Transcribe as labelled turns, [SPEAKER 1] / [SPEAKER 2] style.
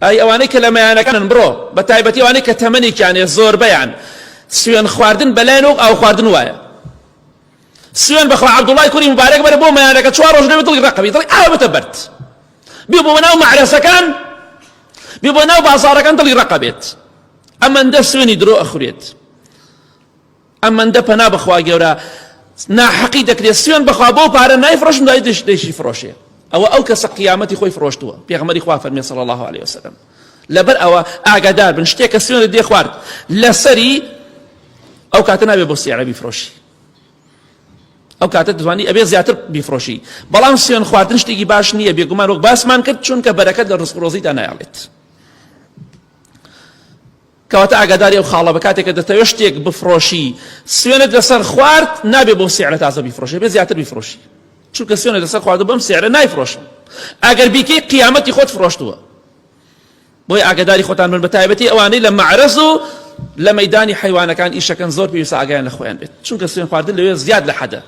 [SPEAKER 1] ئەی ئەوانەی کە لە مەیانەکانن بڕۆ بە تایبەتی ئەوانەی کە تەمەنێکیانێ زۆربەیان سوێن خواردن بەلایەن وەک ئاو خواردن وایە. سوێن بەخوا عەبدوڵای کوری مبارەک بەرە بۆ مەیانەکە چوار ڕۆژ لەوێ دڵی ڕەقەبی دڵی ئاوێتە بەرد بێ بۆ ناو مەعرەسەکان بێ بۆ ناو بازاڕەکان دڵی ڕەقە بێت ئەمەندە سوێنی درۆ ئەخورێت ئەمەندە پەنا بەخوا گەورە ناحەقی دەکرێت سوێن بەخوا بۆ پارە نایفرۆشم دوای دەشی فرۆشێ ئەوە ئەو کەسە قیامەتی خۆی فرۆشتووە پێغەمبەری خوا فەرمی صلی الله علیه وسلم لەبەر ئەوە ئاگادار بن شتێکە سوێنت لێ خوارد لەسەری ئەو کاتە نابێ بۆ سیعرە بیفرۆشی ئەو کاتە دەتوانی ئەبێ زیاتر بیفرۆشی بەڵام سوێن خواردن شتێکی باش نییە بێگومان وەک باسمان کرد چونکە بەرەکەت لە ڕزق ڕۆزیدا نایەڵێت کەواتە ئاگاداری ئەو خاڵە بە کاتێک کە دەتەوێت شتێک بفرۆشی سوێنت لەسەر خوارد نابێ بۆ سیعرە تازە بیفرۆشی بێ زیاتر بیفرۆشی چونکە سوێنت لەسەر خوارد بەم سیعرە نایفرۆشم ئەگەر بیکەی قیامەتی خۆت فرۆشتووە بۆی ئاگاداری خۆتان بن بە تایبەتی ئەوانەی لە مەعرەز و لە مەدانی حیوانەکان ئیشەکەن زۆر پێویستە ئاگایان لە خۆیان بێت چونکە سوێن خواردن لەوێ زیاد لە حەدە.